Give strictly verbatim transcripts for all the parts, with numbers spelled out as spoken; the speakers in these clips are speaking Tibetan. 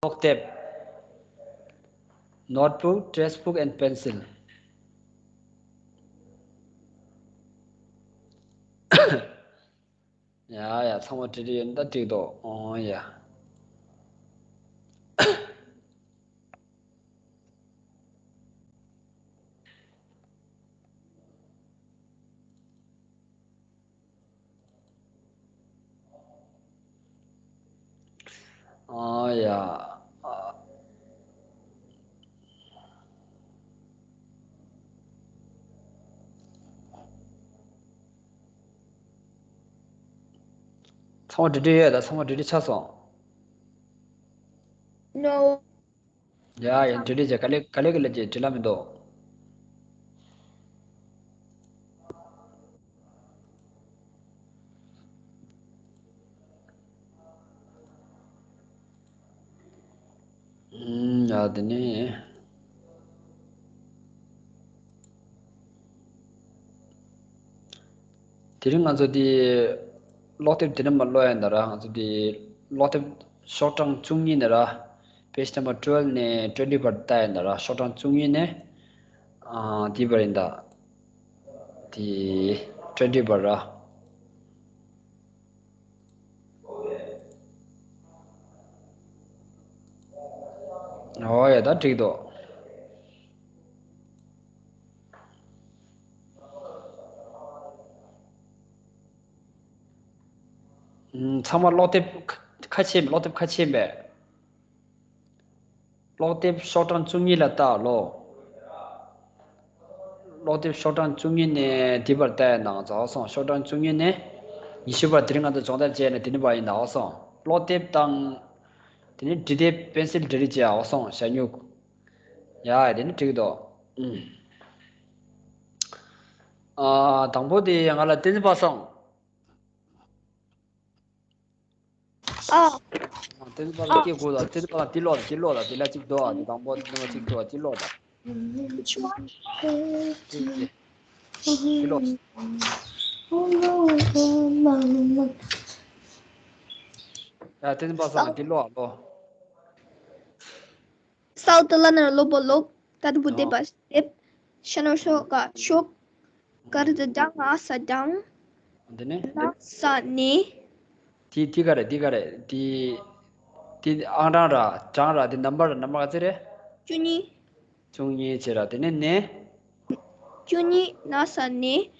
ཀློག་དེབ། Notebook, textbook and pencil. ཡ་ཡ། ཚང་མ་བྲིས་བྲིས་ཡོད་ན་ད་འགྲིག་འདུག་ཨོ་ཡ། ཨོ་ཡ། ཨ། ཚང་མ་བྲིས་བྲིས་ཡོད་ད། ཚང་མ་བྲིས་བྲིས་ཆགས་སོང་། No. ཡ་ཡ། བྲིས་བྲིས་བྱས། ག་ལེ་ག་ལེ་ག་ལེ་བྱས། བྲིས་ལ་མི་འདུག་ཨུམ། ཡ་དེ་ནས། དེ་རིང་ང་ཚོ་འདི་ཀློག་དེབ་དེ་ནས་མར་ཀློག་ཡ་ཡིན་ད་ར། ང་ཚོ་འདི་ཀློག་དེབ་ཤོག་གྲངས་བཅུ་གཉིས་ནས་ར། Page number twelve ནས་twenty བར་ལྟ་ཡ་ཡིན་ད་ར། ཤོག་གྲངས་བཅུ་གཉིས་ནས་ཨ་འདི་བར་ཡིན་ད། དེ་twenty བར་ར། ཨོ་ཡ། ད་འགྲིག་འདུག་ཨུམ། ཚང་མ་ཀློག་དེབ་ཁ་ཁ་ཕྱེ། ཀློག་དེབ་ཁ་ཕྱེ་པས། ཀློག་དེབ་ཤོག་གྲངས་བཅུ་གཉིས་ལ་ལྟ་ལོ། ཀློག་དེབ་ཤོག་གྲངས་བཅུ་གཉིས་ནས་འདི་བར་ལྟ་ཡ་ནང་ཚོ་སོང་། ཤོག་གྲངས་བཅུ་གཉིས་ནས་ཉི་ཤུ་བར་དེ་རིང་ང་ཚོ་སྦྱོང་བརྡར་བྱས་ནས་དེ་ནི་བར་ཡིན་ནའོ་སོང་། ཀློག་དེབ་དང་། དེ་ནི་འབྲི་དེབ་པེན་སིལ་འབྲི་རིགས་བྱས་ཨའོ་སོང་། ཞ་སྨྱུག་ཡ་དེ་ནི་འགྲིག་འདུག་ཨ། དང་པོ་དེ་ང་ལ་བསྟན་འཛིན་པ་སོང་། ཨ། ཨ། དེ་ཚོ་པ་ལ་སྐད་དགོས་ལ། དེ་ཚོ་པ་ལ་དེ་ཀློག་དང་། དེ་ཀློག་དང་། དེ་ལ་གཅིག་འདུག་ཨ། དེ་དང་པོ་དེ་ནི་མ་གཅིག་འདུག་ཨ། དེ་ཀློག་དང་། དེ་དེ་དེ་ཀློག་ཡ། དེ་ཚོ་པ་སང་དེ་ཀློག་ཨ་ཀློག་སའོ་ཏི་ལ་ན་ར་ལོ་བོ་ལོབ། ཏ་ཏ་བུ་དེ་བ་དེབ། ཤ་ན་ཤོ་ག་ཤོབ། ག་ར་ཏ་གྲངས། ང་ས་གྲངས། འདི་ནི། ན་ས་ནས། དེ་དེ་ག་རེ། དེ་ག་རེ། དེ་དེ་ཨང་གྲངས་ར་གྲངས་ར། དེ་ནམ་བར་ར། ནམ་བར་ག་ཚོད་རེད། བཅུ་གཉིས། བཅུ་གཉིས་བྱས་ར། དེ་ནས་ནས། བཅུ་གཉིས་ན་ས་ནས།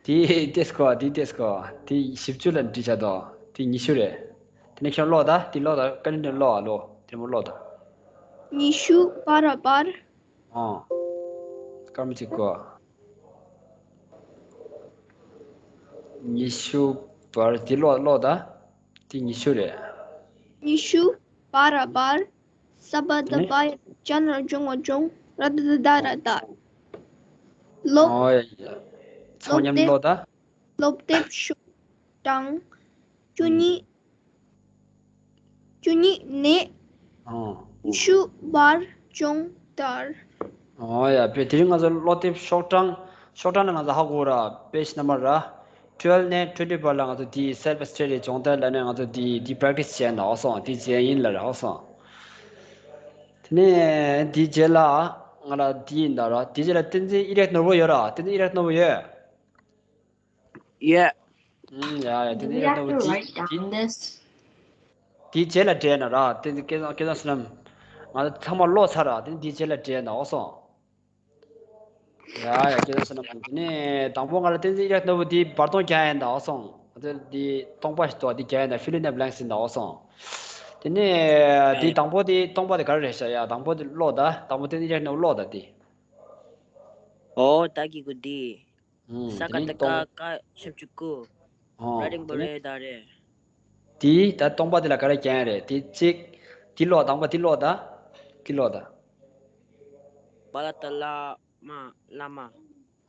དེ་ཏེས་ཀོ། དེ་ཏེས་ཀོ། དེ་བཞི་བཅུ་ལ་འབྲི་བྱ་དོ། དེ་ཉི་ཤུ་རེད། དེ་ནས་ཁྱོད་ཀློག་ད། དེ་ཀློག་ད། ཀ་ནི་ནས་ཀློག་ཨ་ཀློག་དེ་མོ་ཀློག་ད། ཉི་ཤུ་བར་བར། ཨང་། སྐར་མ་གཅིག་གོ། ཉི་ཤུ་བར་དེ་ཀློག་ཀློག་ད། དེ་ཉི་ཤུ་རེད། ཉི་ཤུ་བར་བར། ས་བ་ད་བ། ཅ་ན་ར་ཅོ་ང་ཅོང་། ར་ཏ་ཏ་ར་ཏ། ལོབ། ཨོ་ཡ་ཡ། ཚང་མཉམ་ཀློག་ད། སློབ་དེབ་ཤོག་གྲངས་བཅུ་གཉིས། བཅུ་གཉིས་ནས། ཨང་། ཉི་ཤུ་བར་སྦྱོང་བརྡར། ཨོ་ཡ། དཔེ་དེ་རིང་ང་ཚོ་ཀློག་དེབ་ཤོག་གྲངས། ཤོག་གྲངས་ནི་ང་ཚོ་ཧ་གོ་ར། Page number ར། Twelve ནས་twenty བར་ལ་ང་ཚོ་དེའི་self study སྦྱོང་བརྡར་ལ་ནས་ང་ཚོ་དེའི་དེའི་practice བྱས་ནའོ་སོང་། དེ་བྱས་ཡིན་ལ་རའོ་སོང་། དེ་ནས་དེའི་རྗེས་ལ་ང་ལ་དེ་ཡིན་ད་ར། དེའི་རྗེས་ལ་བསྟན་འཛིན་ཨི་རེག་ནོར་བུ་ཡོད་ར། བསྟན་འཛིན་ཨི་རེག་ནོར་བུ་ཡོད། Yeah. ཨུམ། ཡ་ཡ། དེ་ནས་ཡག་ཏོ་བུ་དེ་དེ་དེའི་རྗེས་ལ་འདྲེས་ན་ར། དེ་ནི་སྐལ་བཟང་སྐལ་བཟང་བསོད་ནམས། ང་ཚོ་ཚང་མ་ཀློག་ཚར་ར། དེ་ནི་དེའི་རྗེས་ལ་འདྲེས་ན་ཨོ་སོང་། ཡ་ཡ། སྐལ་བཟང་བསོད་ནམས། དེ་ནས་དང་པོ་ང་ལ་བསྟན་འཛིན་ཨི་རེག་ནོར་བུ་དེའི་བར་སྟོང་རྒྱག་ཡིན་ད་ཨོ་སོང་། ང་ཚོ་དེ་སྟོང་པ་ཞིག་འདུག་དེ་རྒྱག་ཡིན་ད། fill in the blanks ཡིན་ད་ཨོ་སོང་། དེ་ནས་དེ་དང་པོ་དེ་སྟོང་པ་དེ་ག་རེ་རེད་ཤག་ཡ། དང་པོ་དེ་ཀློག་ད། དང་པོ་བསྟན་འཛིན་ཨི་རེག་ནོར་བུ་ཀློག་ད་དེ། ཨོ་ད་གི་གུ་དེ། ཨང་། ས་ཀ་ད་ཀ་ཀ་ཞབས་ཀྱུ་ཀུ། ཨང་། ར་རིང་པོ་རེ་ད་རེ། དེ་ད་སྟོང་པ་དེ་ལ་ག་རེ་རྒྱག་ཡ་རེད། དེ་གཅིག་དེ་ཀློག་དང་པོ་དེ་ཀློག་ད། དེ་ཀློག་ད། པ་ལ་ཏ་བླ་མ་བླ་མ།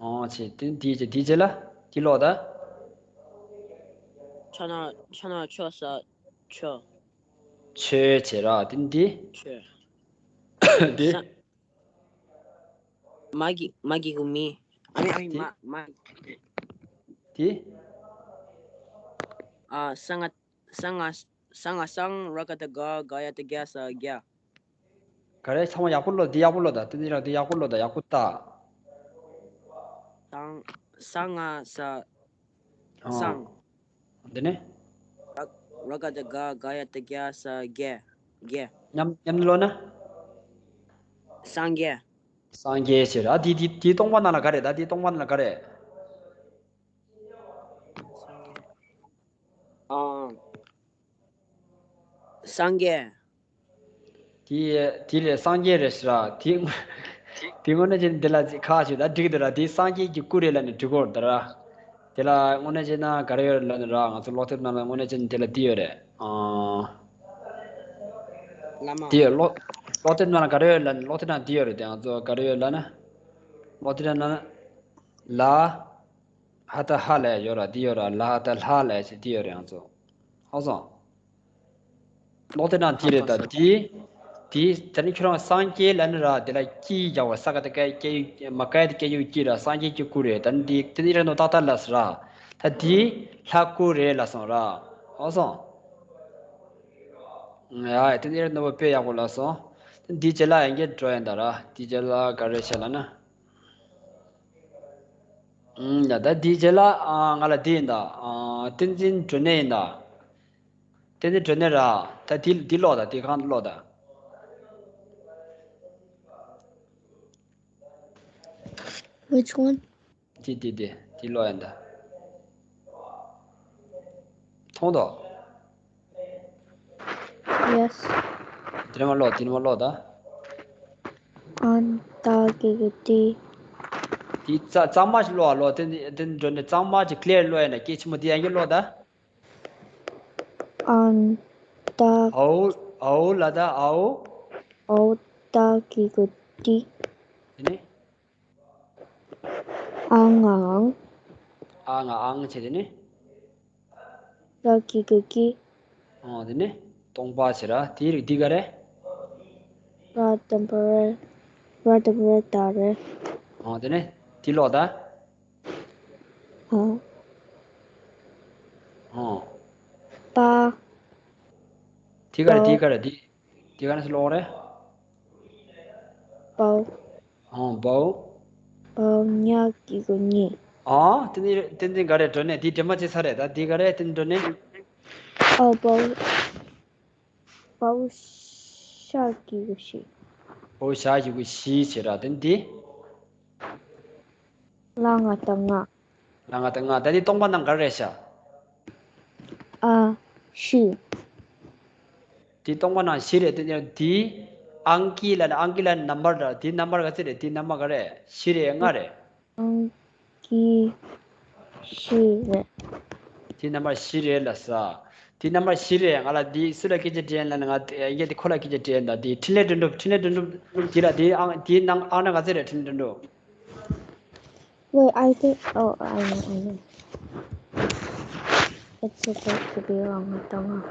ཨང་། བྱས། དེ་དེའི་རྗེས་དེའི་རྗེས་ལ་དེ་ཀློག་ད། ཆ་ན་ཆ་ན་ཆོ་ས་ཆོ། ཆོས་བྱས་ར། དེ་འདི། ཆོས། དེ། ས། མ་གི་མ་གི་གུ་མི། ཨ་མི་ཨ་མི་དེ། མ་མ། དེ། ཨ་ས་ང་ས་ང་ས་ང་སང་། ར་ཀ་ཏ་ག། ག་ཡ་ཏ་ག་ས་ག། ག་རེ་ཚང་མ་ཡག་པོ་ཀློག་འདི་ཡག་པོ་ཀློག་ད། དེ་ནི་རང་འདི་ཡག་པོ་ཀློག་ད། ཡག་པོ་ལྟ། སང་། ས་ང་ས། ཨང་། སང་། འདི་ནི། ར་ར་ག་བཏགས་རྒ། རྒ་ཡ་བཏགས་རྒྱ། ས་རྒྱ། རྒྱ། མཉམ་མཉམ་ནི་ཀློག་ན། སངས་རྒྱས། སངས་རྒྱས་ཟེར། ཨ་འདི་འདི་འདི་སྟོང་པ་ནང་ལ་ག་རེ་ད། འདི་སྟོང་པ་ནང་ལ་ག་རེ། ཨང་། སངས་རྒྱས། དེ་དེ་ལས་སངས་རྒྱས་རེད་ཟེར་ར། དེ་དེ་དངོས་གནས་བྱས་ན་འདི་ལ་ཁག་ཆེ་ད། འགྲིག་འདུག་ར། དེ་སངས་རྒྱས་ཀྱི་སྐུ་རེད་ལབ་ནས་འགྲིག་གོ་ད་ར། དེ་ལ་དངོས་གནས་བྱས་ན་ག་རེ་ཡོད་ལབ་ན་ར། ང་ཚོ་ཀློག་དེབ་ནང་ལ་དངོས་གནས་བྱས་ན་དེ་ལ་འདི་ཡོད་རེད། ཨང་། བླ་མ། འདི་ཡོད། ཀློག་ཀློག་དེབ་ནང་ལ་ག་རེ་ཡོད་ལབ་ན། ཀློག་དེབ་ནང་འདི་ཡོད་རེད། དེ་ང་ཚོ་ག་རེ་ཡོད་ལབ་ན། ཀློག་དེབ་ནང་ལ། ཧ་ད་ཧ་ལ་ཡོད་ར། འདི་ཡོད་ར། ལ་ཧ་ད་ལྷ་ལ་ཞེས་འདི་ཡོད་རེད། ང་ཚོ་ཧ་སོང་། ཀློག་དེབ་ནང་འདི་རེད་ད། འདི་འདི་ད་ནི་ཁྱོད་རང་སངས་རྒྱས་ལབ་ནི་ར། དེ་ལ་ཀྱི་རྒྱག་པ། ས་ག་བཏགས་སྐ་ཡ་སྐྱེ་ཡུལ། མ་སྐ་ཡ་བཏགས་སྐྱེ་ཡུལ་སྐྱི་ར། སངས་རྒྱས་ཀྱི་སྐུ་རེད། ད་ནི་འདི་དེ་ནི་རེད་ནོ་ཏག་ཏག་ལ་ཟེར་ར། ད་འདི་ལྷ་སྐུ་རེད་ལབ་སོང་ར། ཧ་སོང་། ཡ་དེ་ནི་རེད་ནོ་བ། དཔེ་ཡག་པོ་ལབ་སོང་། འདི་རྗེས་ལ་ཡང་བསྐྱར་འགྲོ་ཡིན་ད་ར། འདི་རྗེས་ལ་ག་རེ་བྱས་ལབ་ན། ཨུམ། ད་ད་འདིའི་རྗེས་ལ་ཨ་ང་ལ་འདི་ཡིན་ད། ཨ་བསྟན་འཛིན་སྒྲོན་གནས་ཡིན་ད། བསྟན་འཛིན་སྒྲོན་གནས་ར། ད་འདི་འདི་ཀློག་ད། འདི་གང་ཀློག་ད། Which one? འདི་འདི་འདི་འདི་ཀློག་ཡིན་ད། མཐོང་དོ། Yes. དེ་ནས་མར་ཀློག་དེ་ནས་མར་ཀློག་ད། ཨན་ཏ་གི་གུ་ཏི། དེ་གཙང་གཙང་མ་ཞིག་ཀློག་ཨ། ཀློག་དེ་དེ་འགྲོ་ནས་གཙང་མ་ཅིག་ཀླེར་ཀློག་ཡ་ན་སྐད་ཆེན་མོ་དེ་ཡང་གི་ཀློག་ད། ཨན་ཏ། ཨའོ་ཨའོ་ལ་ད་ཨའོ། ཨའོ་ཏ་གི་གུ་ཏི། དེ་ནས། ཨ་ང་ཨང་། ཨ་ང་ཨང་བྱས་དེ་ནི། ར་གི་གུ་གི། ཨོ་དེ་ནི། སྟོང་པ་བྱས་ར། དེའི་རིགས་འདི་ག་རེ། ར་དང་པོ་རེ། ར་དང་པོ་རེ་ད་རེ། ཨོ་དེ་ནི། དེ་ཀློག་ད། ཨོ། ཨོ། པ། དེ་ག་རེ། པའོ། དེ་ག་རེ། དེ་དེ་ག་ནས་ཀློག་རེ། པའོ། ཨང་། བའོ། བའོ་ཉ་གི་གུ་ཉི། ཨང་། དེ་ནི་བསྟན་འཛིན་ག་རེ་སྒྲོན་གནས་དེ་འདྲེན་མ་བྱེད་ས་རེད་ད། དེ་ག་རེ་བསྟན་འཛིན་སྒྲོན་གནས། ཨོ། བའོ། བའོ་ཞ་གི་གུ་ཞི། བའོ་ཞ་གི་གུ་ཞི་བྱས་ར། དེ་ནི་དེ། ལ་ང་བཏགས་ལྔ། ལ་ང་བཏགས་ལྔ། ད་དེ་སྟོང་པ་ནང་ག་རེ་རེད་ཤག་ཨ་བཞི། དེ་སྟོང་པ་ནང་བཞི་རེད། དེ་ནས་དེ་ཨང་ཀི་ལ་ནི། ཨང་ཀི་ལ་ནི་ནམ་བར་ར། དེ་ནམ་བར་ག་ཚོད་རེད། དེ་ནམ་བར་ག་རེ་རེད། བཞི་རེད། ལྔ་རེད། ཨང་ཀི་བཞི་རེད། དེ་ནམ་བར་བཞི་རེད་ལ་ས། དེ་ནམ་བར་བཞི་རེད། ང་ལ་དེ་སུ་ལ་སྐད་ཆ་དྲིས་ཡིན་ལ་ནི། ང་དེ་ཡིན་དེ་ཁོ་ལ་སྐད་ཆ་དྲིས་ཡིན་ད། དེ་འཕྲིན་ལས་དོན་གྲུབ། འཕྲིན་ལས་དོན་གྲུབ་དེ་ལ་དེ་ཨང་དེ་ནང་ཨང་ན་ག་ཚོད་རེད། འཕྲིན་ལས་དོན་གྲུབ། Wait, I think, oh, I know, I know. It's supposed to be on the tongue.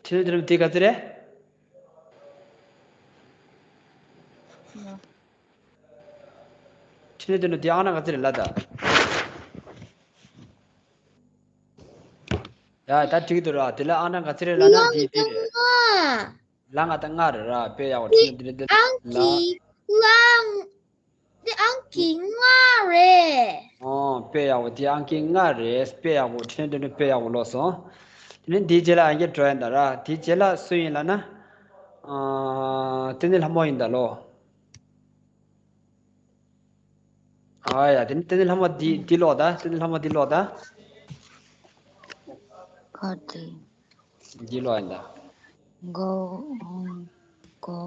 འཕྲིན་ལས་དོན་གྲུབ་དེ་ག་ཚོད་རེད། འཕྲིན་ལས་དོན་གྲུབ་དེ་ཨང་ན་ག་ཚོད་རེད་ལ་ད། ཡ་ད་འགྲིག་འདུག་ར། དེ་ལ་ཨང་ན་ག་ཚོད་རེད་ལ་ན། དེ་དེ་རེད། ལ་ང་ད་ལྔ་རེད་ར། དཔེ་ཡག་པོ། འཕྲིན་ལས་དོན་གྲུབ་དེ་ལ། ཨང་ཀི་ལ། དེ་ཨང་ཀི་ལྔ་རེད། ཨོ་དཔེ་ཡག་པོ། དེ་ཨང་ཀི་ལྔ་རེད། དཔེ་ཡག་པོ། འཕྲིན་ལས་དོན་གྲུབ་དཔེ་ཡག་པོ་ཀློག་སོང་། དེ་ནས་དེའི་རྗེས་ལ་ཨང་ཀི་འགྲོ་ཡིན་ད་ར། དེའི་རྗེས་ལ་སུ་ཡིན་ལབ་ན། ཨ་བསྟན་འཛིན་ལྷ་མོ་ཡིན་ད་ལོ། ཨ་ཡ་དེ་ནས་བསྟན་འཛིན་ལྷ་མོ་འདི་འདི་ཀློག་ད། བསྟན་འཛིན་ལྷ་མོ་འདི་ཀློག་ད། ག་དེ། འདི་ཀློག་ཡིན་ད། གོ་གོ།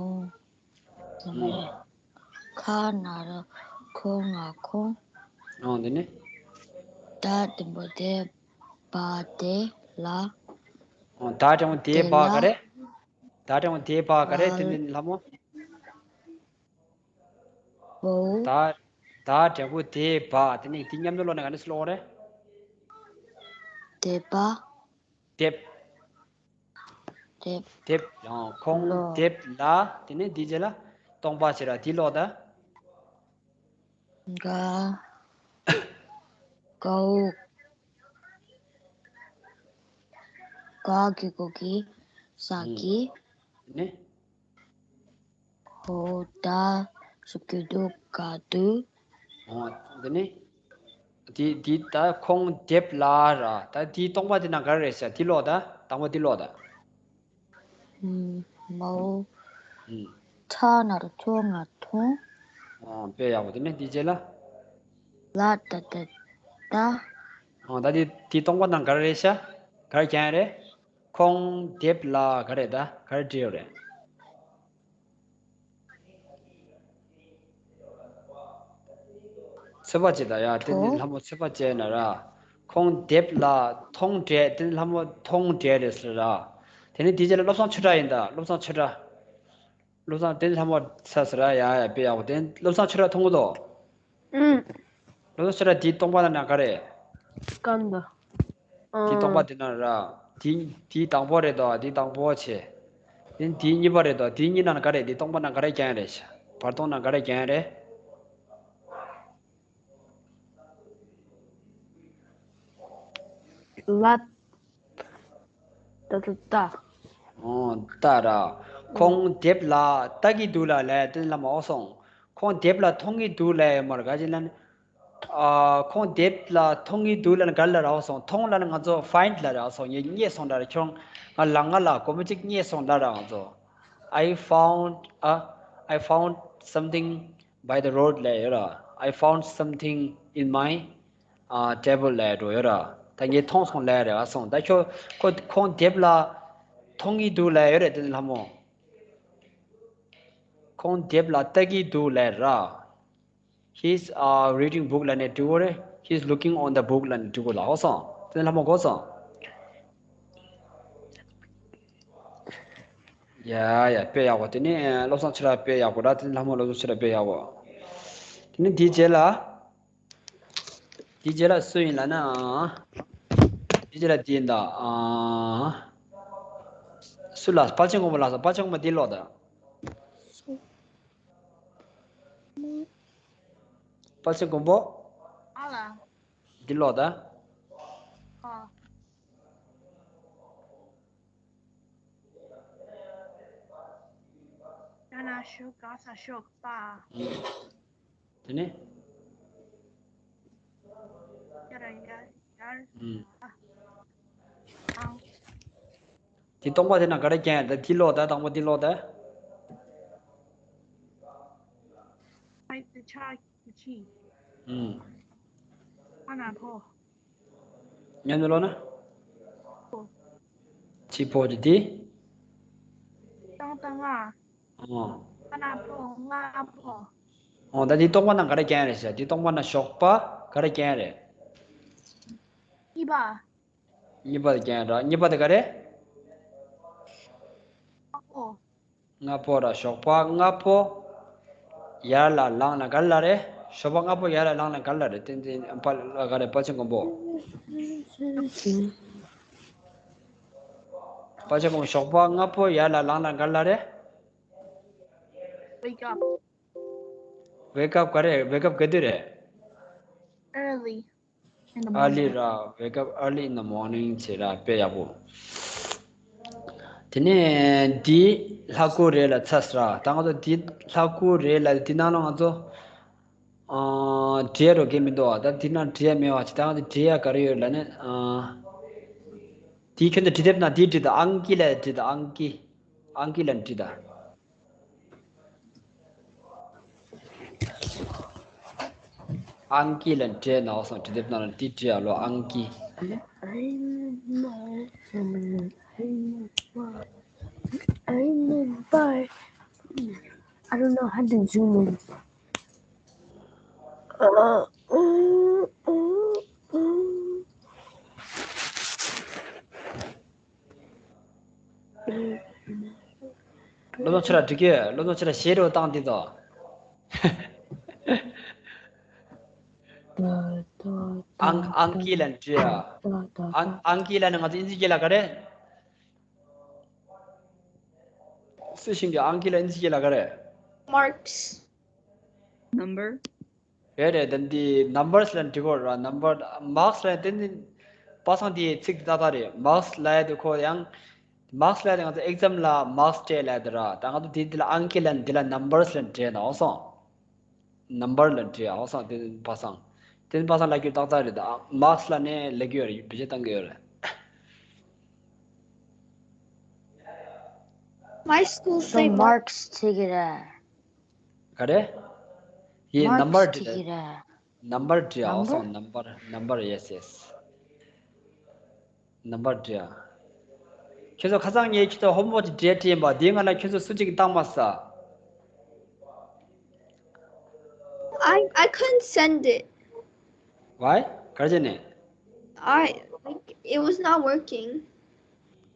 ཁ་ན་རོ་ཁོ་ང་ཁོང་། ཨོ་འདི་ནི། ད་དེ་འབོ་དེ་བ་དེ་ལ། ཨོ་ད་དྲང་པོ་དེ་བ་ག་རེ། ད་དྲང་པོ་དེ་བ་ག་རེ། བསྟན་འཛིན་ལྷ་མོ། བའོ། ད་ད་དྲང་པོ་དེ་བ། དེ་ནི་དེ་མཉམ་དུ་ཀློག་ན་ག་འདྲ་སེ་ཀློག་རེད། དེ་བ། དེབ། དེབ། དེབ། ཡང་ཁོང་ལོ། དེབ་ལ། དེ་ནས་འདི་རྗེས་ལ་སྟོང་པ་བྱས་ར། དེ་ཀློག་ད། ག་གའོ། ག་གི་གུ་གི། ས་གི། དེ་ནས། ཨོ་ད་སུ་ཀི་དུ་ག་དུ། ཨོ་དེ་ནི། དེ་དེ་ད་ཁོང་དེབ་ལ་ར། ད་དེའི་སྟོང་པ་དེ་ན་ག་རེ་རེད་ཤག་དེ་ཀློག་ད། དང་པོ་དེ་ཀློག་ད། ཨུམ། མའོ། ཨུམ། ཁྲ་ན་རོ་ཁྲོ་ང་ཐོང་། ཨོ་དཔེ་ཡག་པོ། དེ་ནི་དེའི་རྗེས་ལ། ལ་ད་ད་ད། ཨོ་ད་དེ་དེའི་སྟོང་པ་ན་ག་རེ་རེད་ཤག་ག་རེ་རྒྱག་ཡ་རེད། ཁོང་དེབ་ལ་ག་རེ་ད་ག་རེ་བྲིས་ཡོད་རེད། ཚོད་དཔག་བྱེད་ད་ཡ། དེ་ནི་ལྷ་མོ་ཚོད་དཔག་བྱས་ན་ར། ཁོང་དེབ་ལ་མཐོང་བྲལ། དེ་ནི་ལྷ་མོ་མཐོང་བྲལ་རེད་ཟེར་ར། དེ་ནི་དེའི་རྗེས་ལ་བློ་བཟང་ཆོས་གྲགས་ཡིན་ད། བློ་བཟང་ཆོས་གྲགས། བློ་བཟང་། དེ་ནི་ལྷ་མོ་ཚ་ཟེར་ར། ཡ་ཡ་དཔེ་ཡག་པོ། དེ་ནི་བློ་བཟང་ཆོས་གྲགས་མཐོང་གི་འདུག་ཨུམ། བློ་བཟང་ཆོས་གྲགས། དེའི་སྟོང་པ་ན་ན་ག་རེ། སྐམ་ད། དེའི་སྟོང་པ་དེ་ན་ར། དེ་དེའི་དང་པོ་རེད་དོ། དེའི་དང་པོ་བྱས། དེ་དེའི་གཉིས་པ་རེད་དོ། དེའི་གཉིས་ན་ན་ག་རེ། དེའི་སྟོང་པ་ན་ག་རེ་རྒྱག་ཡ་རེད་ཤག་བར་སྟོང་ན་ག་རེ་རྒྱག་ཡ་རེད། ལ། ད་ད་ད། ཨོ་ད་ར། ཁོང་དེབ་ལ་ལྟ་གི་འདུག་ལ་ལས། དེ་ལ་མ་འོ་སོང་། ཁོང་དེབ་ལ་མཐོང་གི་འདུག་ལ་ཡོད་མ་རེད། ག་ཅི་ལ་ནི། ཨ། ཁོང་དེབ་ལ་མཐོང་གི་འདུག་ལ་ནི་ག་ལ་རག་སོང་། མཐོང་ལ་ནི་ང་ཚོ་ཕའིན་ཌི་ལ་རག་སོང་། ངས་རྙེད་སོང་ལ་ར། ཁྱོད་ང་ལ་ང་ལ་སྒོར་མོ་གཅིག་རྙེད་སོང་ལ་ར། ང་ཚོ། I found a I found something by the road ལ་ཡོད་ར། I found something in my uh, table ལ་འགྲོ་ཡོད་ར། ད་ངས་མཐོང་སོང་ལ་རེད་བ་སོང་། ད་ཁྱོད་ཁོ་ཁོང་དེབ་ལ་མཐོང་གི་འདུག་ལ་ཡོད་རེད། དེ་ནི་ལྷ་མོ། ཁོང་དེབ་ལ་ལྟ་གི་འདུག་ལ་ར། He's uh, reading book ལ་ནི་འབྲི་གོ་རེད། He's looking on the book ལ་ནི་འབྲི་གོ་ལ། ཧོ་སོང་། དེ་ནི་ལྷ་མོ་གོ་སོང་། ཡ་ཡ་དཔེ་ཡག་པོ། དེ་ནི་བློ་བཟང་ཆོས་གྲགས་དཔེ་ཡག་པོ་ར། དེ་ནི་ལྷ་མོ་བློ་བཟང་ཆོས་གྲགས་དཔེ་ཡག་པོ། དེ་ནི་དེའི་རྗེས་ལ། དེའི་རྗེས་ལ་སུ་ཡིན་ལབ་ན། དེའི་རྗེས་ལ་དེ་ཡིན་ད། ཨ། སུ་ལ། དཔལ་ཆེན་མགོན་པོ་ལ་སོང་། དཔལ་ཆེན་མགོན་པོ་འདི་ཀློག་ད། དཔལ་ཆེན་མགོན་པོ། ཨ་ལ། འདི་ཀློག་ད། ཨ། ཡ་ན་ཤོ་ག་ས་ཤོག་པ། དེ་ནས། ཡར་ཡར་ཡར། ཨུམ། ཨང་། དེ་སྟོང་པ་དེ་ན་ག་རེ་རྒྱག་ཡ། ད་དེ་ཀློག་ད། དང་པོ་དེ་ཀློག་ད། ཨུམ། ཨ་ན་ཕོ། མཉམ་དུ་ཀློག་ན། ཕོ། ཅི་ཕོ་དེ་དེ། ཏང་ཏང་ང་། ཨོ། ཨ་ན་ཕོ་ང་ཕོ། ཨོ། ད་དེ་སྟོང་པ་ན་ག་རེ་རྒྱག་ཡ་རེད་ཤག་དེ་སྟོང་པ་ན་ཞོགས་པ་ག་རེ་རྒྱག་ཡ་རེད། གཉིས་པ། གཉིས་པ་དེ་རྒྱག་ཡ་རེད། གཉིས་པ་དེ་ག་རེ། ཕོ། སྔ་པོ་ར། ཞོགས་པ་སྔ་པོ་ཡར་ལ་ལངས་ན་ག་ལ་རེད། ཞོགས་པ་སྔ་པོ་ཡར་ལ་ལངས་ན་ག་ལ་རེད། བསྟན་འཛིན་པ་ལ་ག་རེ། དཔལ་ཆེན་མགོན་པོ། དཔལ་ཆེན་མགོན་པོ། ཞོགས་པ་སྔ་པོ་ཡར་ལ་ལངས་ན་ག་ལ་རེད། Wake up. Wake up ག་རེ། Wake up ག་དུས་རེད། Early in the morning. Early ར། Wake up early in the morning བྱས་ར། དཔེ་ཡག་པོ། དེ་ནས་འདི་ལྷ་སྐུ་རེད་ལ་ཚར་སོང་ར། ད་ང་ཚོ་འདི་ལྷ་སྐུ་རེད་ལ། འདི་ནང་ལ་ང་ཚོ་ཨ་བྲིས་རོགས་གི་མི་འདུག་ད་འདི་ནང་བྲིས་ཡ་མེད་པ་ཅིག་ད་ང་ཚོ་བྲིས་ཡ་ག་རེ་ཡོད་ལབ་ན། ཨ་འདི་ཁྱོད་ཚོ་འབྲི་དེབ་ནང་འདི་བྲིས་ད། ཨང་ཀི་ལ་བྲིས་ད། ཨང་ཀི། ཨང་ཀི་ལ་བྲིས་ད། ཨང་ཀི་ལ་འབྲི་ན་འོ་སོང་། འབྲི་དེབ་ནང་ལ་འདི་བྲིས་ཨ་ལོ། ཨང་ཀི། I don't know how to zoom in. བློ་བཟང་ཁྱོད་ར་འགྲིག་གི། བློ་བཟང་ཁྱོད་ར་ཞེ་དྲག་བཏང་འདི་དོ། ཨང་ཨང་ཀི་ལ་འབྲི་ཨ། ཨང་ཨང་ཀི་ལ་ནི་ང་ཚོ་ཨིན་ཇི་སྐད་ལ་ག་རེ། སུ་ཤེས་ཀྱི། ཨང་ཀི་ལ་ཨིན་ཇི་སྐད་ལ་ག་རེ། Marks. Number. རེད་རེད། ད་འདི་ནམ་བར་སི་ལ་འབྲི་དགོས་ར། ནམ་བར། མར་ཀི་སི་ལ་དེ་ནི་པ་སངས་དེའི་ཚིག་དེ་ཏག་ཏག་རེད། མར་ཀི་སི་ལབ་ཡ་དེ་ཁོ་ཡང་ མཱརཀ་སི་ལབ་དེ་ང་ཚོ་ཨེག་ཛམ་ལ་མཱརཀ་སི་སྤྲད་ལབ་དེ་ར། ད་ང་ཚོ་དེ་འདི་ལ་ཨང་ཀི་ལབ་འདི་ལ་ནམ་བར་སི་ལབ་སྤྲད་ན་འོ་སོང་། ནམ་བར་ལབ་སྤྲད་འོ་སོང་། དེ་པ་སང་། དེ་པ་སང་ལབ་རྒྱུ་ཏག་ཏག་རེད། ད་མཱརཀ་སི་ལབ་ནས་ལབ་ཀྱི་ཡོད་རེད། བེད་སྤྱོད་བཏང་གི་ཡོད་རེད། My school say མཱརཀ་སི་ཟེར་གི་རེད། ག་རེ། ཡིན། ནམ་བར་མཱརཀ་སི་ཟེར་གི་རེད། ནམ་བར་འབྲི་ཨ། ནམ་བར། སོང་། ནམ་བར། ནམ་བར། ཡེ་སི་ཡེ་སི། ནམ་བར་འབྲི་ཨ། ཁྱོད་ཚོ་ཁ་སང་ངས་ཁྱོད་ཚོ་ཧོམ་ཝོག་ཅིག་སྤྲད་སྤྲད་ཡིན་པ། དེའི་སྔ་ལ་ཁྱོད་ཚོ་སུ་གཅིག་བཏང་མ་ས། I I couldn't send it. Why? ག་རེ་བྱས་ནས། I, like, it was not working.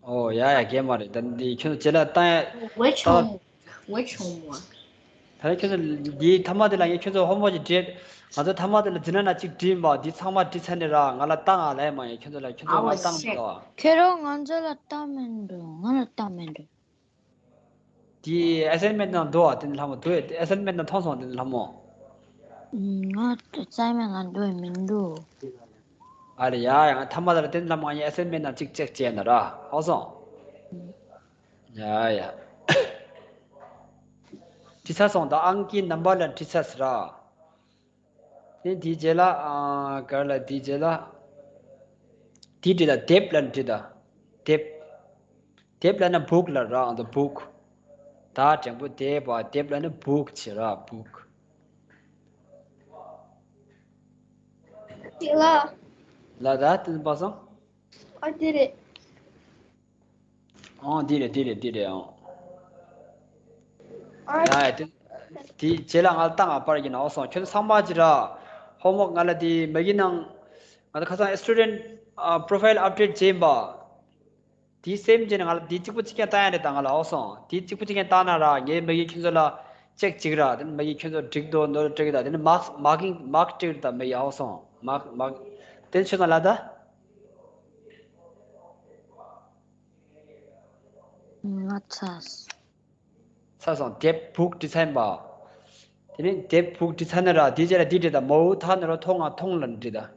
ཨོ་ཡ་ཡ། གས་མ་རེད། ད་འདི་ཁྱོད་ཚོ་རྗེས་ལ་བཏང་ཡ། Which བཏང་། Homework? Which homework? ད་ཁྱོད་ཚོ་འདི་མཐའ་མ་དེ་ལ་ངས་ཁྱོད་ཚོ་ཧོམ་ཝོག་ཅིག་སྤྲད། ང་ཚོ་མཐའ་མ་དེ་ལ་འཛིན་གྲྭ་ནང་གཅིག་བྲིས་ཡིན་པ། འདི་ཚང་མ་བྲིས་ཚར་ནས་ར། ང་ལ་བཏང་ཨ་ལབ་ཡ་མ་ཡིན། ཁྱོད་ཚོ་ལ། ཁྱོད་ཚོ་ང་བཏང་མི་འདུག་ཨ། ཁྱེད་རང་ང་ཚོ་ལ་བཏང་མི་འདུག་ང་ལ་བཏང་མི་འདུག་དེ་ཨེ་སའིན་མེན་ནང་འདུག་ཨ། དེ་ནི་ལྷ་མོ་འདུག་ཨེ་སའིན་མེན་ནང་མཐོང་སོང་། དེ་ནི་ལྷ་མོ། ང་ཨེ་སའིན་མེན་ནང་འདུག་མི་འདུག་ཨ་རེ་ཡ་ཡ། ང་མཐའ་མ་ལ་དེ་ནི་ལྷ་མོ་ང་ཨེ་སའིན་མེན་ནང་གཅིག་ཅེག་བྱས་ན་ར། ཧ་གོ་སོང་། ཡ་ཡ། བྲིས་ཚར་སོང་། ད་ཨང་ཀི་ནམ་བར་ལ་བྲིས་ཚར་ཟེར་ར། དེ་དེའི་རྗེས་ལ། ཨ། ག་རེ་ལབ། དེའི་རྗེས་ལ། དེ་བྲིས་དང་། དེབ་ལབ་བྲིས་དང་། དེབ། དེབ་ལབ་ན་བུག་ལབ་ར། ཨ། ད་བུག་ད་འགྲེང་བུ་དེ་བ། དེབ་ལབ་ན་བུག་བྱེད་ར། བུག་དེ་ལ། ལ་ད་དེ་པ་སང་། ཨ། དེ་རེད། ཨང་། འདི་རེད། འདི་རེད། འདི་རེད། ཨང་། ཨ། ཡ་ཡ། དེ་དེ་རྗེས་ལ་ང་ལ་བཏང་ཨ། པར་གྱི་ནང་། ཨོ་སོང་། ཁྱོད་ཚང་མ་ཅི་ར། ཧོམ་ཝོག་ང་ལ་དེ་མ་གི་ནང་། ང་ཚོ་ཁ་སང་སི་ཊུ་ཌེན་ཊི་པོ་རོ་ཕའིལ་ཨབ་ཌེཊ་བྱས་ཡིན་པ། དེ་སེམས་ཅན་ང་ལ་དེ་གཅིག་པོ་གཅིག་རྐྱང་བཏང་ཡ་རེད། ད་ང་ལ། ཨོ་སོང་། དེ་གཅིག་པོ་གཅིག་རྐྱང་བཏང་ན་ར། ངས་མ་གི་ཁྱོད་ཚོ་ལ་ཅེག་གཅིག་ར། དེ་ནི་མ་གི་ཁྱོད་ཚོ་འགྲིག་འདུག་འདུག་འགྲིག་ད། དེ་ནི་མཱརཀ་མཱར་ཀིང་མཱརཀ་སྤྲད་ར། ད་མ་གི། ཨོ་སོང་། མཱརཀ་མཱརཀ་དེ་ནི་ཁྱོད་ཚོ་ལ་ད། ང་ཚ། ཚར་སོང་། དེབ་བུག་བྲིས་ཚར་ཡིན་པ། དེ་ནས་དེབ་བུག་བྲིས་ཚར་ནས་ར། དེའི་རྗེས་ལ་འདི་བྲིས་དང་། མའོ་ཐ་ན་རོ་མཐོང་ང་མཐོང་ལབ་བྲིས་དང་།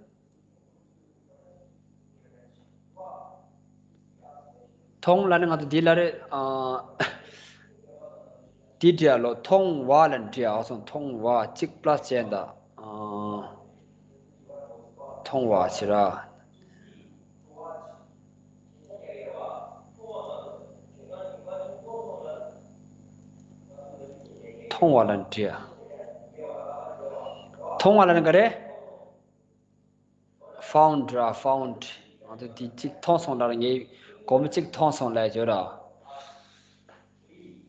མཐོང་ལབ་ནི་ང་ཚོ་འདི་ལ་རེད། ཨ། འདི་བྲིས་ཨ་ལོ། མཐོང་བ་ལབ་བྲིས་ཨ། ཨོ་སོང་། མཐོང་བ་གཅིག་པ་ལ་སི་བྱས་དང་། ཨ། མཐོང་བ་བྱེད་ར། མཐོང་བ་ལབ་ནི་བྲིས་ཨ། མཐོང་བ་ལབ་ནི་ག་རེ། ཕའུན་ཌི་ར། ཕའུན་ཌི། ང་ཚོ་འདི་གཅིག་མཐོང་སོང་ལབ་ར། ངའི་སྒོར་མོ་གཅིག་མཐོང་སོང་ལབ་བརྗོད་ར།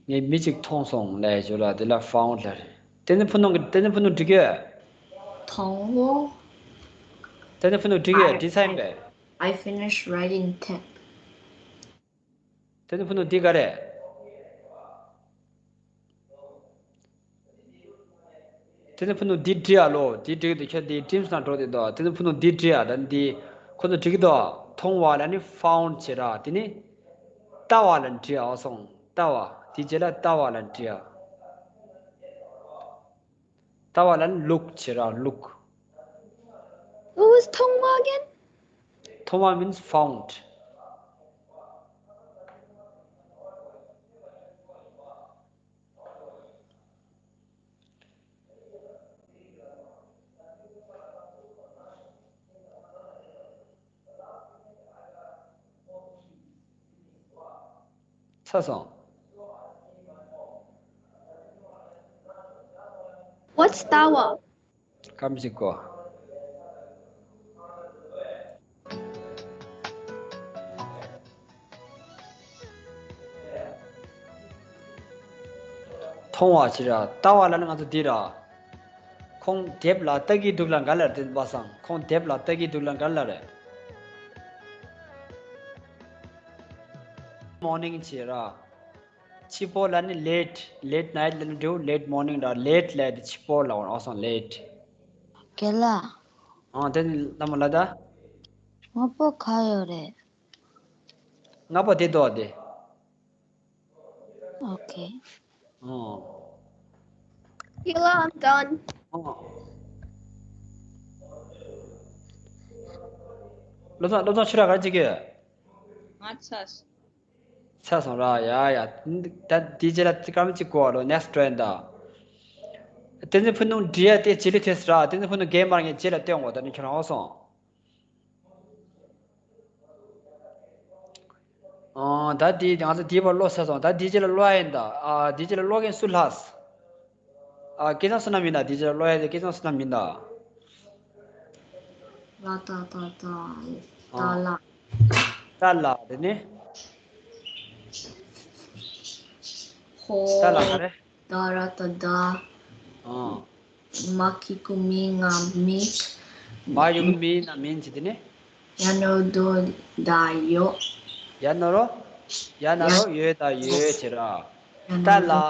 ངའི་མི་གཅིག་མཐོང་སོང་ལབ་བརྗོད་ར། དེ་ལ་ཕའུན་ཌི་ལབ་རེད། བསྟན་འཛིན་ཕུ་ནུ་གིས། བསྟན་འཛིན་ཕུ་ནུ་འགྲིག་གི། མཐོང་བོ། བསྟན་འཛིན་ཕུ་ནུ་འགྲིག་གི། I འགྲིག་ཚར་ཡིན་པས། I finished writing ten. བསྟན་འཛིན་ཕུ་ནུ་འདི་ག་རེ། བསྟན་འཛིན་ཕུ་ནུ་འདི་བྲིས་ཨ་ལོ། འདི་འགྲིག་འདུག་ཁྱོད་འདི་ཊིམ་སི་ནང་འགྲོ་བསྡད་འདུག་བསྟན་འཛིན་ཕུ་ནུ་འདི་བྲིས་ཨ། ད་འདི་ཁོ་ཚོ་འགྲིག་གི་འདུག་མཐོང་བ་ལབ་ནི་ཕའུན་ཌི་བྱེད་ར། དེ་ནི་ལྟ་བ་ལབ་ནི་བྲིས་ཨ། ཨོ་སོང་། ལྟ་བ། དེའི་རྗེས་ལ་ལྟ་བ་ལབ་ནི་བྲིས་ཨ། ལྟ་བ་ལབ་ནི་ལུག་བྱེད་ར། ལུག What was མཐོང་བ་again? མཐོང་བ་means found. ཚར་སོང་། What's ལྟ་བ། སྐམ་ཞིག་གོ། མཐོང་བ་བྱེད་ར། ལྟ་བ་ལབ་ན་ང་ཚོ་འདི་ར། ཁོང་དེབ་ལ་ལྟ་གི་འདུག་ལབ་ག་ལ་རེད། བསྟན་པ་སང་། ཁོང་དེབ་ལ་ལྟ་གི་འདུག་ལབ་ག་ལ་རེད། མོར་ནིང་བྱེད་ར། ཕྱི་པོ་ལབ་ནི་ལེཊ། ལེཊ་ནའིཊ་ལབ་ནི་འགྲིག་ལེཊ་མོར་ནིང་ར། ལེཊ་ལབ་དེ་ཕྱི་པོ་ལ་འོང་། ཨོ་སོང་། ལེཊ། རྒན་ལགས། ཨང་། དེ་ནི་ལྷ་མོ་ལ་ད། སྔ་པོ་ག་ཡོད་རེད། སྔ་པོ་དེ་འདུག་དེ། ཨོ་ཁེ། ཨང་། ཡ་ལ། I'm done. ཨང་། བློ་བཟང་། བློ་བཟང་ཁྱོད་ར་ག་རེ་བྱེད་ཀྱི་ཡོད། ང་ཚ། ཚར་སོང་ར། ཡ་ཡ། ད་དེའི་རྗེས་ལ་སྐར་མ་གཅིག་འགོར་བ་ལོ། next round ད། བསྟན་འཛིན་ཕུན་སུམ་འབྲི་ཡ་དེ་རྗེས་ལུས་ཐེབས་སོང་ར། བསྟན་འཛིན་ཕུན་སུམ་རྒན་མར་ངས་རྗེས་ལ་སྟོན་དགོས། ད་ནི་ཁྱོད་རང་འོ་སོང་། ཨང་། ད་དེ་ང་ཚོ་དེའི་བར་ཀློག་ཚར་སོང་། ད་དེའི་རྗེས་ལ་ཀློག་ཡ་ཡིན་ད། ཨ། དེའི་རྗེས་ལ་ཀློག་མཁན་སུ་ལྷག་ཨ། སྐལ་བཟང་བསོད་ནམས་ཡིན་ན། དེའི་རྗེས་ལ་ཀློག་ཡ་དེ་སྐལ་བཟང་བསོད་ནམས་ཡིན་ད། ལ་ཏ་ཏ་ཏ། ཏ་ཨང་། ལ། ཏ་ལ། དེ་ནི། ཧོ། ཏ་ལ་ག་རེ། ད་ར་ཏ་ད། ཨང་། མ་གི་གུ་མི་ང་མིག་མ་གི་གུ་མི་ན་མིན་གྱི་དེ་ནི། ཡ་ན་རོ་དོ་ད་ཡོད། ཡ་ན་རོ། ཡ་ན་རོ་ཡ་ཡོད་ད་ཡོད་བྱེད་ར། ཡ་ན་ཏ་ལ། རོ།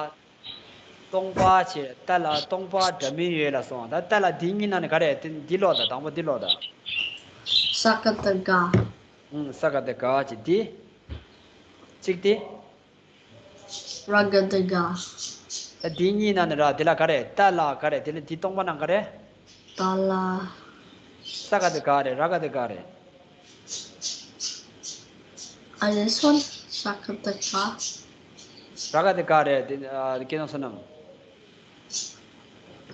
སྟོང་པ་བྱེད། ཏ་ལ་སྟོང་པ་འདྲ་མིན་ཡོད་ལ་སོང་། ད་ཏ་ལ་འདི་གཉིས་ནང་ནས་ག་རེ། དེ་འདི་ཀློག་ད། དང་པོ་འདི་ཀློག་ད། ས་ག་ཏ་ག་ཨང་། ས་ག་ཏ་ག་བྱེད་འདི། གཅིག་དེ། ར་ག་ཏ་ག་ད་འདི་གཉིས་ནང་ནས་ར། དེ་ལ་ག་རེ། ཏ་ལ་ག་རེ། དེ་ལ་འདི་སྟོང་པ་ནང་ག་རེ། ཏ་ལ། ས་ག་ཏ་ག་རེ། ར་ག་ཏ་ག་རེ། ཨ། this one ས་ག་ཏ་ག་ར་ག་ཏ་ག་རེ། དེ། ཨ། སྐལ་བཟང་བསོད་ནམས།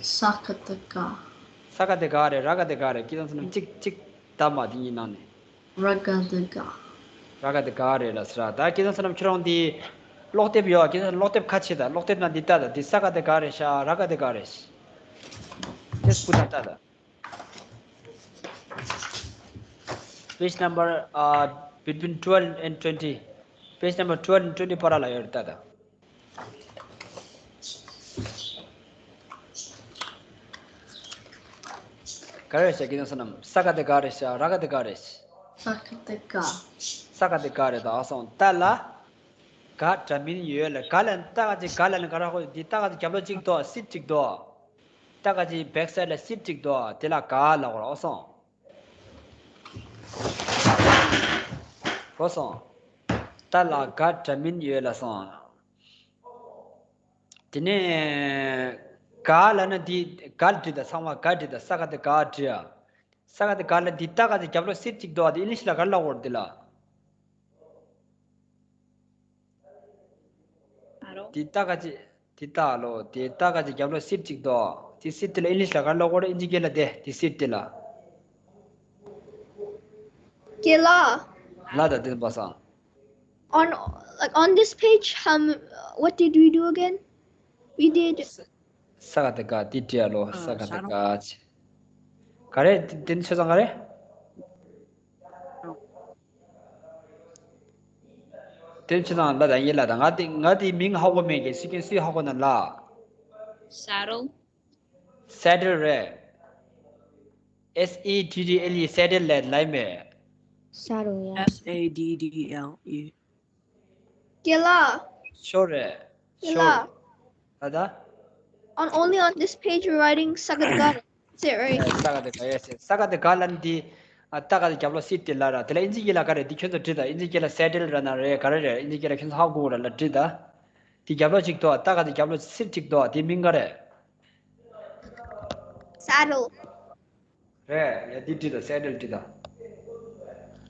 ས་ག་ཏ་ག་ས་ག་ཏ་ག་རེ། ར་ག་ཏ་ག་རེ། སྐལ་བཟང་བསོད་ནམས། གཅིག་གཅིག་ད་མ། དེ་གཉིས་ནང་ནས། ར་ག་ཏ་ག་ར་ག་ཏ་ག་རེད་ལ་ཟེར་ར། ད་སྐལ་བཟང་བསོད་ནམས། ཁྱོད་རང་འདི་ཀློག་དེབ་ཡོད། སྐལ་བཟང་ཀློག་དེབ་ཁ་ཕྱེ་ད། ཀློག་དེབ་ནང་འདི་ལྟ་ད། འདི་ས་ག་ཏ་ག་རེད་ཤག་ར་ག་ཏ་ག་རེད། དེ་སྐུ་ན་ལྟ་ད། Page number, uh, between twelve and twenty. Page number twelve and twenty བར་ལ་ཡོད་རེད། ལྟ་ད། ག་རེ་རེད་ཤག་སྐལ་བཟང་བསོད་ནམས། ས་ག་ཏ་ག་རེད་ཤག་ར་ག་ཏ་ག་རེད། ས་ག་ཏ་ག་ས་ག་ཏ་ག་རེད། ད་སོང་། ཏ་ལ་ག་འདྲ་མིན་ཡོད་ལ། ག་ལ་ནི་ཏ་ག་ཅིག་ག་ལ་ནི་ག་ར་ཧོ། འདི་ཏ་ག་ཅིག་རྒྱབ་ལོགས་གཅིག་འདུག་སིབ་གཅིག་འདུག་ཏ་ག་ཅིག་བེག་སའིཌ་ལ་སིབ་གཅིག་འདུག་དེ་ལ་ག་ལབ་དགོས་རེད། འོ་སོང་། འོ་སོང་། ཏ་ལ་ག་འདྲ་མིན་ཡོད་ལ་སོང་། དེ་ནས་ག་ལབ་ན་འདི་ག་བྲིས་ད། ཚང་མ་ག་བྲིས་ད། ས་ག་ཏ་ག་བྲིས་ཨ། ས་ག་ཏ་ག་ལ་འདི་ཏ་ག་ཅིག་རྒྱབ་ལོགས་སིབ་གཅིག་འདུག་ཨ། དེ་ཨིང་ལིཤ་ལ་ག་རེ་ལབ་དགོས་རེད་འདི་ལ། ཨ་རོ། འདི་ཏ་ག་ཅིག་འདི་ཏ་ལོ། འདི་ཏ་ག་ཅིག་རྒྱབ་ལོགས་སིབ་གཅིག་འདུག་དེ་སིབ་དེ་ལ་ཨིང་ལིཤ་ལ་ག་རེ་ལབ་དགོས་རེད། ཨིན་ཇི་སྐད་ལ་དེ་དེ་སིབ་དེ་ལ། སྐལ་ལགས། ལ་ད་དེ་པ་སང་། On, like, on this page, um, what did we do again? We did. ས་ག་ཏ་ག་འདི་བྲིས་ཨ་ལོ། ཨ། ས་ག་ཏ་ག་ཆེ། ག་རེ། དེ་ནི་ཆོས་ཚང་ག་རེ། དེ་ནི་ཆོས་ཚང་ལ་ད་ཡིན་ལ་ད། ང་དེ་ང་དེ་མིང་ཧ་གོ་མེད་གི། སུ་ཁྱོད་སུས་ཧ་གོ་ན་ལ། Saddle. Saddle རེད། S A D D L E saddle ལབ་ལབ་མེད། Saddle, yeah. S A D D L E. སྐལ་ལགས། ཤོ་རེད། སྐལ་ཤོ་ལགས། རེད། ད་ད། On, only on this page you're writing ས་ག་ཏ་ག་རེད། That's it, right? ས་ག་ཏ་ག། Yes, yes. ས་ག་ཏ་ག་ལབ་ན་འདི། ཨ། ཏ་ག་ཏ་རྒྱབ་ལོགས་སིབ་དེ་ལ་ར། དེ་ལ་ཨིན་ཇི་སྐད་ལ་ག་རེ། འདི་ཁྱོད་ཚོ་བྲིས་ད། ཨིན་ཇི་སྐད་ལ་saddle ར་ན་རེད། ག་རེ་རེད། ཨིན་ཇི་སྐད་ལ་ཁྱོད་ཚོ་ཧ་གོ་ར་ལ་བྲིས་ད། འདི་རྒྱབ་ལོགས་གཅིག་འདུག་ཏ་ག་ཏ་རྒྱབ་ལོགས་སིབ་གཅིག་འདུག་དེ་མིང་ག་རེ། Saddle. རེད། ཡ་འདི་བྲིས་ད། saddle བྲིས་ད།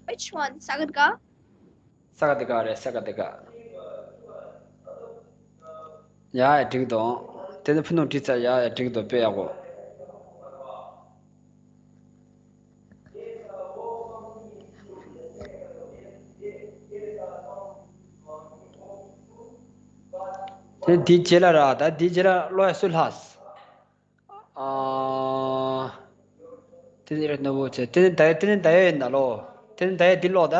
Which one? ས་ག་ཏ་ག་ས་ག་ཏ་ག་རེད། ས་ག་ཏ་ག་ཡ་ཡ་འགྲིག་འདུག་དེ་ནི་ཕུ་ནུ་བྲིས་ཚར། ཡ་ཡ་འགྲིག་འདུག་དཔེ་ཡག་པོ། དེ་འདི་རྗེས་ལ་ར། ད་འདི་རྗེས་ལ་ཀློག་ཡ་སུ་ལྷག་ཨ། དེ་ནི་ར་ནོ་བོ་ཆེ། དེ་ནི་ད་ཡ། དེ་ནི་ད་ཡ་ཡིན་ན་ལོ། དེ་ནི་ད་ཡ་འདི་ཀློག་ད།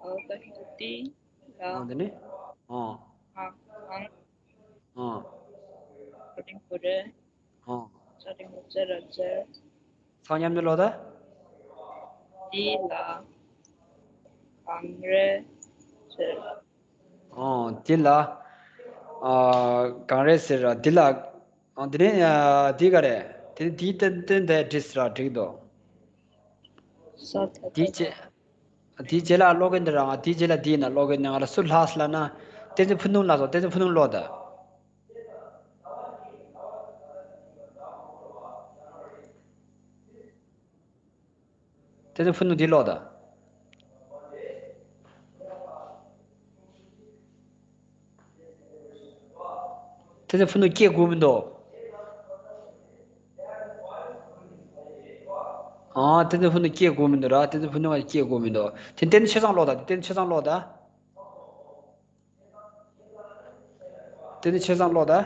ཨ། ད་ཤི་ཏི་ལ། ཨ། དེ་ནི། ཨ། ཨ། ཨ། ཨ། ཚ་མཉམ་ནི་ལོ་ད། འདི་ལ་གངས་རི་ཟེར། ཨོ། འདི་ལ། ཨ། གངས་རི་ཟེར་ར། འདི་ལ། ཨ། འདི་ནི། ཨ། འདི་ག་རེ། དེ་ནི་འདིའི་སྟེང་སྟེང་དེ་བྲིས་ར་འགྲིག་འདུག་ས་ད་འདིའི་རྗེས། འདིའི་རྗེས་ལ་ཀློག་མཁན་འདི་ར། ང་འདིའི་རྗེས་ལ་འདི་ཡིན་ན་ཀློག་མཁན་ནི་ང་ལ་སུ་ལྷག་ལབ་ན། བསྟན་འཛིན་ཕུན་སུམ་ལ་སོང་། བསྟན་འཛིན་ཕུན་སུམ་ཀློག་ད། དེ་ཚོ་ཕུ་ནུ་འདི་ཀློག་ད། བསྟན་འཛིན་ཕུ་ནུ་སྐྱེ་དགོས་མི་འདུག་ཨང་། བསྟན་འཛིན་ཕུ་ནུ་སྐྱེ་དགོས་མི་འདུག་ར། བསྟན་འཛིན་ཕུ་ནུ་ང་སྐྱེ་དགོས་མི་འདུག་དེ་བསྟན་འཛིན་ཆོས་བཟང་ཀློག་དང་། བསྟན་འཛིན་ཆོས་བཟང་ཀློག་དང་། བསྟན་འཛིན་ཆོས་བཟང་ཀློག་དང་།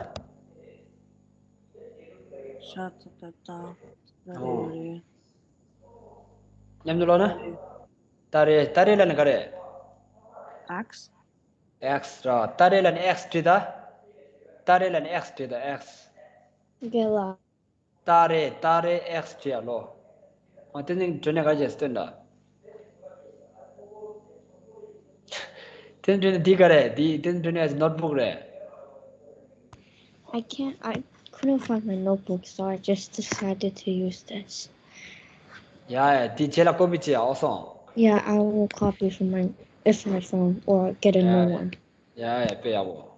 ཤ་ཚ་ཏ་ཏ། ད་རེ་ཨོ། རེ། མཉམ་དུ་ཀློག་ན། ད་རེ། ད་རེ་ལ་ནི་ག་རེ། X། X་ར། ད་རེ་ལ་ནི་X་བྲིས་ད། ད་རེ་ལ་ནི་X་བྲིས་ད། X། རྒན་ལགས། ད་རེ། ད་རེ་X་བྲིས་ཡ་ལོ། ཨ་དེ་ནི་འབྲི་ནས་ག་རེ་བྱས་སྟོན་ད། དེ་འདྲ་ནི་འདི་ག་རེ། འདི་དེ་འདྲ་ནི་ནོཊ་བུག་རེད། I can't, I couldn't find my notebook, so I just decided to use this. ཡ་ཡ། འདི་རྗེས་ལ་ཀོ་པི་བྱེད་ཡ། ཨོ་སོང་། Yeah, I will copy from my, if my phone or get a new one. ཡ་ཡ། དཔེ་ཡག་པོ།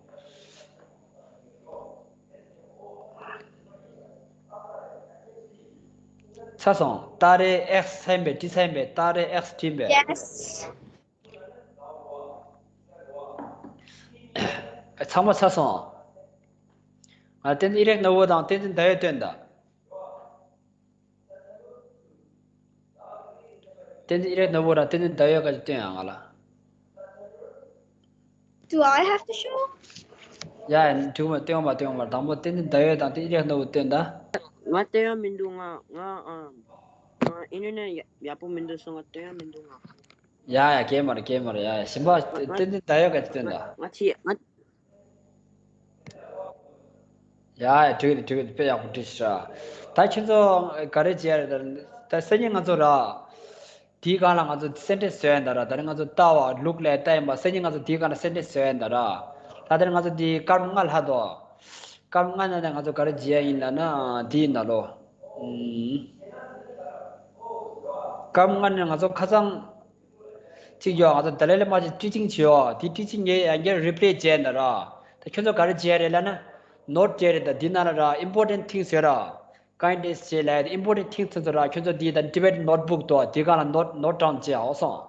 ཚར་སོང་། ད་རེས་X་ཚར་ཡིན་པས། བྲིས་ཚར་ཡིན་པས། ད་རེས་X་བྲིས་ཡིན་པས། Yes. ཚང་མ་ཚར་སོང་། ང་བསྟན་འཛིན་ཨི་རེག་ནོ་བོ་དང་བསྟན་འཛིན་ཟླ་འོད་སྟོན་དང་། བསྟན་འཛིན་ཨི་རེག་ནོ་བོ་དང་བསྟན་འཛིན་ཟླ་འོད་ག་ཅིག་སྟོན་ཡང་ང་ལ། Do I have to show? ཡ་ཡ། འགྲིག་མ། སྟོན་མ། སྟོན་མ། དང་པོ་བསྟན་འཛིན་ཟླ་འོད་དང་ཨི་རེག་ནོ་བོ་སྟོན་དང་། ང་སྟོན་ཡ་མི་འདུག་ང་ང་ཨ། ང་ཨིན་ཊར་ནེཊ་ཡག་པོ་མི་འདུག་སོང་། ང་སྟོན་ཡ་མི་འདུག་ང་། ཡ་ཡ། སྐྱེལ་མ་རེད། སྐྱེལ་མ་རེད། ཡ་ཡ། གཞན་པ་བསྟན་འཛིན་ཟླ་འོད་ག་ཅིག་སྟོན་དང་། ང་ཆི་ང་། ཡ་ཡ། འགྲིག་རེད། འགྲིག་རེད། དཔེ་ཡག་པོ་བྲིས་ཤག་ད་ཁྱོད་ཚོ་ག་རེ་བྱས་ཡ་རེད། ད་ད་སང་ཉིན་ང་ཚོ་ར། དེའི་སྒང་ལ་ང་ཚོ་སེན་ཊེན་སི་བཟོ་ཡ་ཡིན་ད་ར། ད་རེས་ང་ཚོ་ལྟ་བ་ལུགས་ལ་ལྟ་ཡིན་པ། སང་ཉིན་ང་ཚོ་དེའི་སྒང་ལ་སེན་ཊེན་སི་བཟོ་ཡ་ཡིན་ད་ར། ད་ད་རེས་ང་ཚོ་དེའི་སྐར་མ་ལྔ་ལྷག་འདུག་སྐར་མ་ལྔ་ནང་ནས་ང་ཚོ་ག་རེ་བྱེད་ཡ་ཡིན་ལབ་ན། དེ་ཡིན་ད་ལོ། ཨུམ། སྐར་མ་ལྔ་ནས་ང་ཚོ་ཁ་སང་གཅིག་ཡོད། ང་ཚོ་ཏཱ་ལའི་བླ་མ་གི་ཊི་ཅིང་བྱས་ཡོད། དེ་ཊི་ཅིང་ངས་ཡང་བསྐྱར་རི་པི་ལེ་བྱས་ཡིན་ད་ར། ད་ཁྱོད་ཚོ་ག་རེ་བྱེད་ཡ་རེད་ལབ་ན། ནོཊ་བྱས་རེད། ད་འདི་ནང་ལ་ར་ཨིམ་པོར་ཊེན་ཊི་ཐིང་སི་ཡོད་ར། ཀའིན་ཌེ་སི་བྱས་ལབ་ཡ་དེ། ཨིམ་པོར་ཊེན་ཊི་ཐིང་སི་ཚོ་ར། ཁྱོད་ཚོ་འདི་ད་ཊི་བེ་ཊན་ནོཊ་བུག་འདུག་དེའི་སྒང་ལ་ནོཊ་ནོཊ་ཌའུན་བྱས་ཡ། ཨོ་སོང་།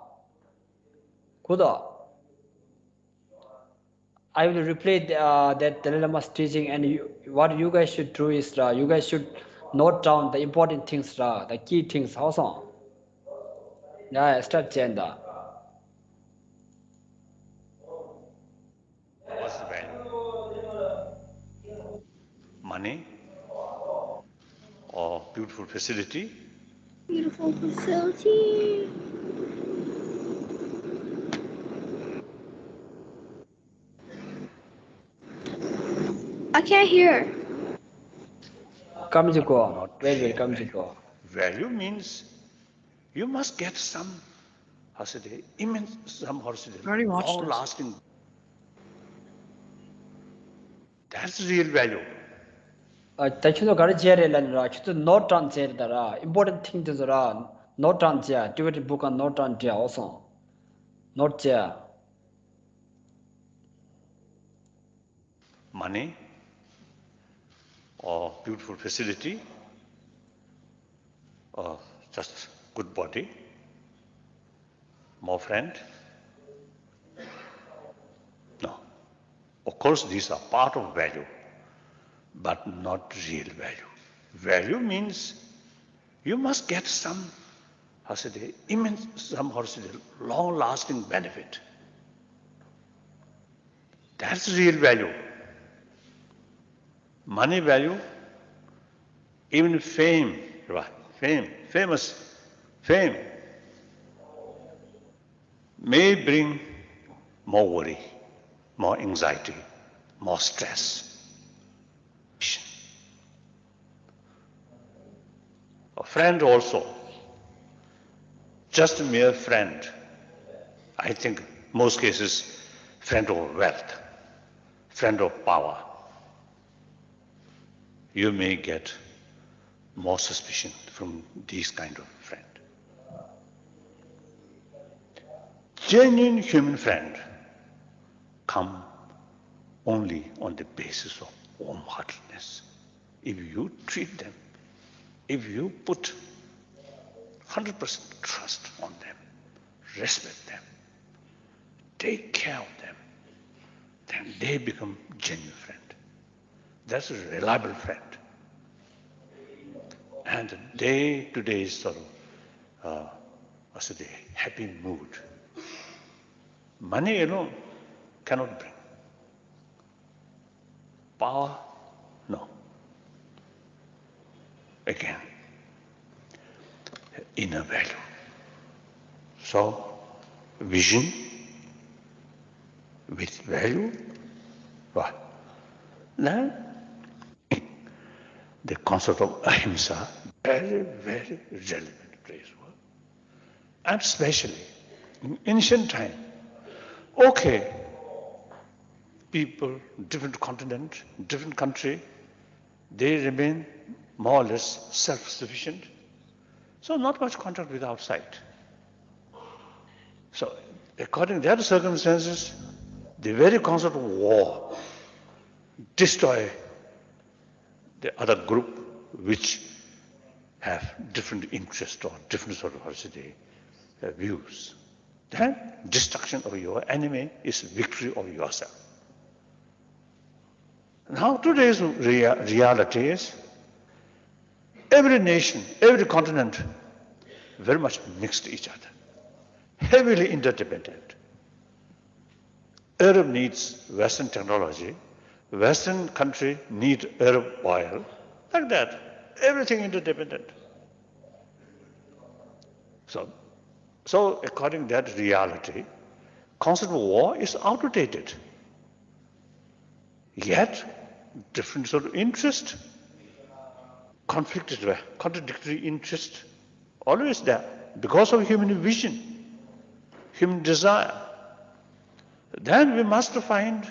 གོ་ད། I will replay the, uh, that Dalai Lama's teaching, and you, what you guys should do is, uh, you guys should note down the important things, uh, the key things. ཨོ་སོང་། ཡ་ཡ། སི་ཊཱཊ་བྱས་ཡིན་ད། What's the value? Money or beautiful facility? Beautiful facility. I can't hear. Come, Jiko. Wait, wait, come, Jiko. Value means you must get some, how should I say, immense, some, how should I say, very much long lasting. That's real value. ཨ། ད་ཁྱོད་ཚོ་ག་རེ་བྱས་རེད་ལབ་ན་ར། ཁྱོད་ཚོ་ནོཊ་ཌའུན་བྱས་རེད་ད་ར། ཨིམ་པོར་ཊེན་ཊི་ཐིང་སི་དེ་ཚོ་ར། ནོཊ་ཌའུན་བྱས། ཊི་བེ་ཊན་བུག་ག་ནོཊ་ཌའུན་བྱས། ཨོ་སོང་། ནོཊ་བྱས། Money or beautiful facility or just good body, more friend? No. Of course, these are part of value, but not real value. Value means you must get some, how should I say, immense, some, how should I say, long-lasting benefit. That's real value. Money value, even fame, right? Fame, famous, fame may bring more worry, more anxiety, more stress. A friend also, just a mere friend, I think most cases, friend of wealth, friend of power, you may get more suspicion from these kind of friend. Genuine human friend come only on the basis of warm-heartedness. If you treat them, if you put hundred percent trust on them, respect them, take care of them, then they become genuine friend. That's a reliable friend. And the day to day sort of, uh, I said, the happy mood. Money alone cannot bring. Power, no. Again, inner value. So, vision with value, what? Then, the concept of ahimsa, very, very relevant to today's world. And especially in ancient time, okay, people, different continent, different country, they remain more or less self-sufficient. So not much contact with outside. So according to that circumstances, the very concept of war destroy the other group which have different interests or different sort of, how to say, uh, views. Then destruction of your enemy is victory of yourself. Now today's rea- reality is every nation, every continent very much mixed each other, heavily interdependent. Arab needs Western technology, Western country need Arab oil, like that. Everything interdependent. So, so according to that reality, concept of war is outdated. Yet, different sort of interest, conflicted, contradictory interest, always there because of human vision, human desire. Then we must find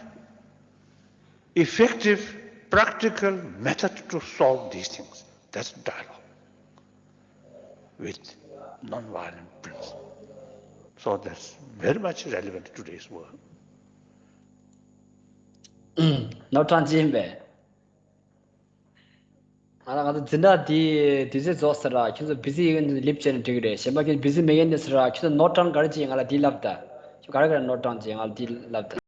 effective, practical method to solve these things. That's dialogue with non-violent principle. So that's very much relevant to today's world. ནོར་གྲངས་ཅན་པས། ང་ལ་ང་ཚོ་འཛིན་གྲྭ་འདི་དུས་ཚོད་རྫོགས་ཟེར་ར། ཁྱོད་ཚོ་བི་ཟི་ཡིན་ན་ལིབ་བྱས་ནས་འགྲིག་གི་རེད། གཞན་པ་ཁྱོད་བི་ཟི་མེད་མཁན་ནི་ཟེར་ར། ཁྱོད་ཚོ་ནོར་གྲངས་ག་རེ་ཅིག་ང་ལ་འདི་ལབ་ད། ཁྱོད་ག་རེ་ག་རེ་ནོར་གྲངས་ཅིག་ང་ལ་འདི་ལབ་ད།